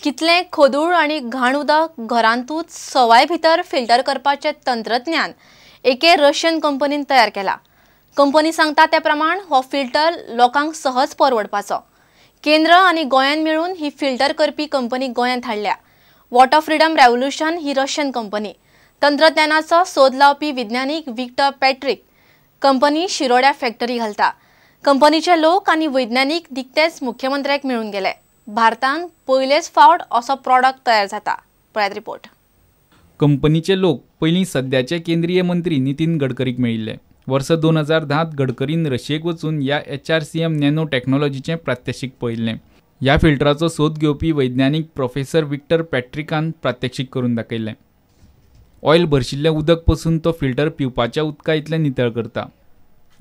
कितलें खोदूळ आनी घाण उदक घरांतूच सवाय भितर फिल्टर करपाचें तंत्रज्ञान एके रशियन कंपनीन तयार केला. कंपनी सांगता ते प्रमाण हो फिल्टर लोकांक सहज परवडपाचो. केंद्र आनी गोंयान मेळून ही फिल्टर करपी कंपनी गोंयांत हाडल्या. वॉटर फ्रीडम रेव्होल्युशन ही रशियन कंपनी. तंत्रज्ञानाचो सोद लावपी विज्ञानीक विक्टर पॅट्रिक कंपनी शिरोड्या फॅक्टरी घालता. कंपनीचे लोक आनी वैज्ञानिक निकतेच मुख्यमंत्र्याक मेळून गेले. भारतान पयलेच फावट असो प्रॉडक्ट तयार जाता. पळयात रिपोर्ट. कंपनीचे लोक पयलीं सद्याचे केंद्रीय मंत्री नितीन गडकरीक मेळिल्ले. वर्स 2010 गडकरीन रशियेक वचून ह्या HRCM nano टॅक्नॉलॉजीचें प्रात्यक्षिक पळयल्लें. ह्या फिल्टराचो सोद घेवपी वैज्ञानिक प्रोफेसर विक्टर पॅट्रिकान प्रात्यक्षिक करून दाखयल्लें. ऑयल भरशिल्लें उदक पसून तो फिल्टर पिवपाच्या उदका इतलें नितळ करता.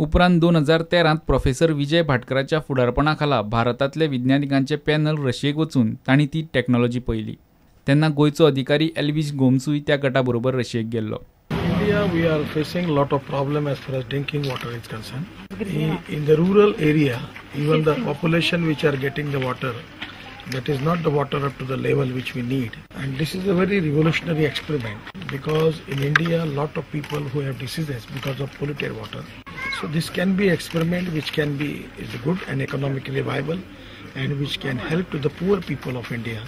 उपरांत 2013 प्रोफेसर विजय भाटकराच्या फुडारपणा खाला भारतांतले विज्ञानिकांचे पॅनल रशियेक वचून तांणी ती टॅक्नॉलॉजी पळयली. तेन्ना गोंयचो अधिकारी एल्विश गोम्सूय त्या गटा बरोबर रशियेक गेल्लो. India, we are facing a lot of problem as far as drinking water is concerned. In the rural area, even the population which are getting the water, that is not the water up to the level which we need. And this is a very revolutionary experiment because in India, a lot of people who have diseases because of polluted water. So this can be experiment which can be is good and economically viable and which can help to the poor people of India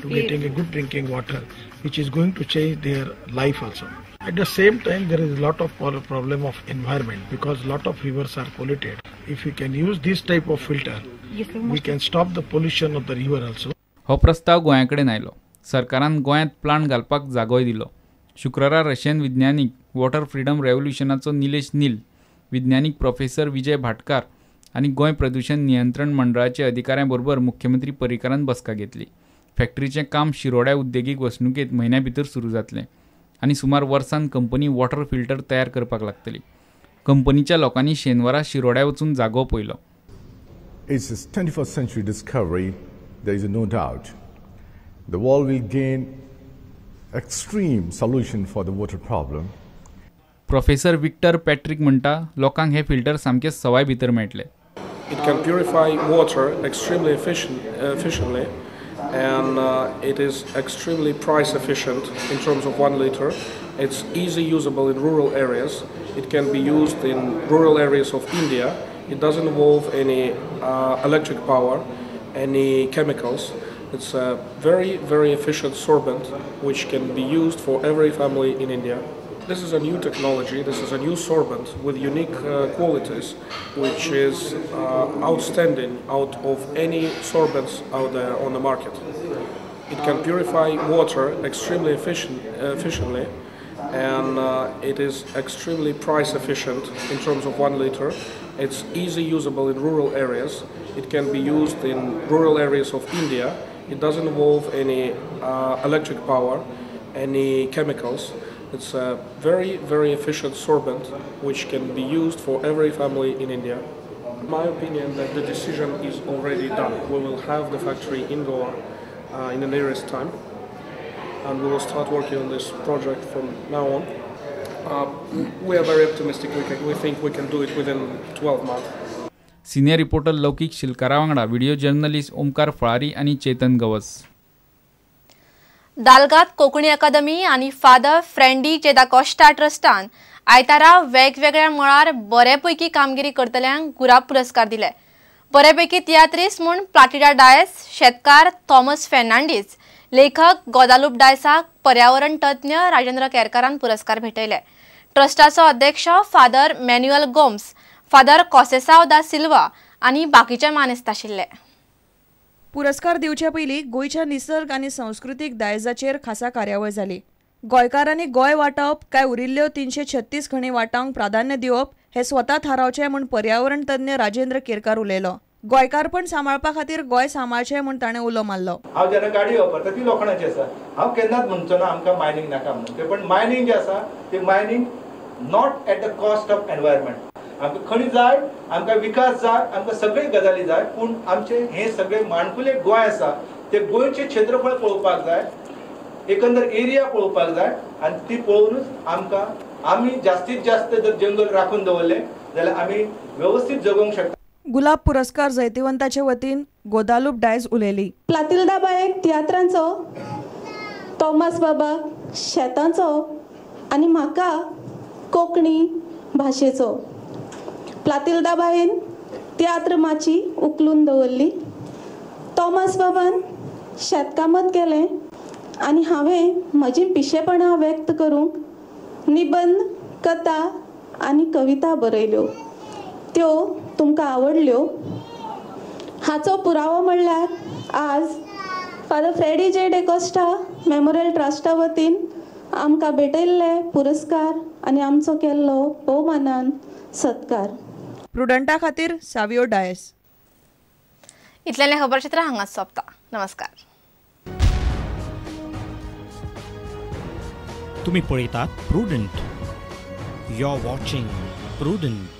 to getting a good drinking water, which is going to change their life also. At the same time, there is a lot of problem of environment because lot of rivers are polluted. If we can use this type of filter, we can stop the pollution of the river also. हो प्रस्ताव गोंया कडेन आयलो. सरकारान गोंयांत plant घालपाक जागोय दिलो. शुक्रारा रशियन विज्ञानीक वॉटर फ्रीडम रेव्होल्युशनाचो निलेश नील, विज्ञानीक प्रोफेसर विजय भाटकार आनी गोंय प्रदूषण नियंत्रण मंडळाचे अधिकाऱ्यां बरोबर मुख्यमंत्री पर्रीकारान बसका घेतली. फॅक्टरीचें काम शिरोड्या उद्देगीक वसणुकेंत म्हयन्या भितर सुरू जातलें आनी सुमार वर्सान कंपनी वॉटर फिल्टर तयार करपाक लागतली. कंपनीच्या लोकांनी शेनवारा शिरोड्या वचून जागो पळयलो. It's a 21st century discovery, there is no doubt. The world will gain extreme solution for the water problem. Professor Victor Patrick म्हणटा लोकांक हे फिल्टर सामके सवाय भितर मेळटले. It can purify water extremely efficiently and it is extremely price efficient in terms of 1 liter. It's easy usable in rural areas. It can be used in rural areas of India. It doesn't involve any electric power, any chemicals. It's a very, very efficient sorbent which can be used for every family in India. This is a new technology, this is a new sorbent with unique qualities, which is outstanding out of any sorbents out there on the market. It can purify water extremely efficiently and it is extremely price efficient in terms of 1 liter. It's easy usable in rural areas. It can be used in rural areas of India. It doesn't involve any electric power, any chemicals. It's a very, very efficient sorbent which can be used for every family in India. In my opinion, that the decision is already done. We will have the factory in Goa in the nearest time, and we will start working on this project from now on. We are very optimistic. We think we can do it within 12 months. Senior reporter Laukik शिलकारा वांगडा video journalist Omkar Falari आनी चेतन गवस. दालगाद कोंकणी अकादमी आनी father फ्रेंडी जे दा Costa ट्रस्टान आयतारा वेगवेगळ्या मळार बरेपैकी कामगिरी करतल्यांक गुराब पुरस्कार दिले. बरेपैकी तियात्रिस्त म्हूण प्लाटिडा डायस, शेतकार थॉमस फेर्नांडीस, लेखक गोदालूप डायसाक पर्यावरण तज्ञ राजेंद्र केरकारान पुरस्कार भेटयले. ट्रस्टाचो अध्यक्ष फादर मॅन्युअल गोम्स, फादर कॉसेसाव दा सिल्वा आनी बाकीचे मानेस्त आशिल्ले. पुरस्कार दिवचे पयलीं गोंयच्या निसर्ग आनी संस्कृतीक दायजाचेर खासा कार्यावळ जाली. गोंयकारांनी गोंय वाटावप काय उरिल्ल्यो 336 खणी वाटावंक प्राधान्य दिवप हे स्वता थारावचें म्हूण पर्यावरण तज्ञ राजेंद्र केरकार उलयलो. गोंयकारपण सांबाळपा खातीर गोंय सांबाळचें म्हूण ताणें उलो मारलो. हांव जेन्ना गाडी वापरता ती लोखणाची आसा. हांव केन्नाच म्हणचो ना आमकां मायनींग नाका म्हणून, पण मायनींग जें आसा ते mining not at the cost of environment. आमकां खणी जाय, आमकां विकास जाय, आमकां सगळे गजाली जाय, पूण आमचें हें सगळें माणकुलें गोंय आसा ते गोंयचें क्षेत्रफळ पळोवपाक जाय, एकंदर एरिया पळोवपाक जाय आनी ती पळोवनूच आमकां आमी जास्तीत जास्त जर जंगल राखून दवरलें जाल्यार आमी वेवस्थीत जगोवंक शकता. गुलाब पुरस्कार जैतिवंताचे वतीन गोदालूप डायस उलयली. प्लातिल्दाबायक तियात्रांचो, तोमास बाबाक शेतांचो आनी म्हाका कोंकणी भाशेचो. प्लातिल्दाबायन तियात्र माची उखलून दवरली, तोमास बाबान शेतकामत केलें आनी हांवें म्हजी पिशेपणां व्यक्त करूंक निबंद, कथा आनी कविता बरयल्यो. त्यो तुमकां आवडल्यो हाचो पुरावो म्हणल्यार आज father Freddy J D'Costa memorial ट्रस्टा वतीन आमकां भेटयल्ले पुरस्कार आनी आमचो केल्लो भोवमानान सत्कार. प्रुडंटा खातीर सावियो डायस. इतल्यान खबरचित्र हांगाच सोंपता. नमस्कार. तुम्ही पळयतात Prudent. You are watching Prudent.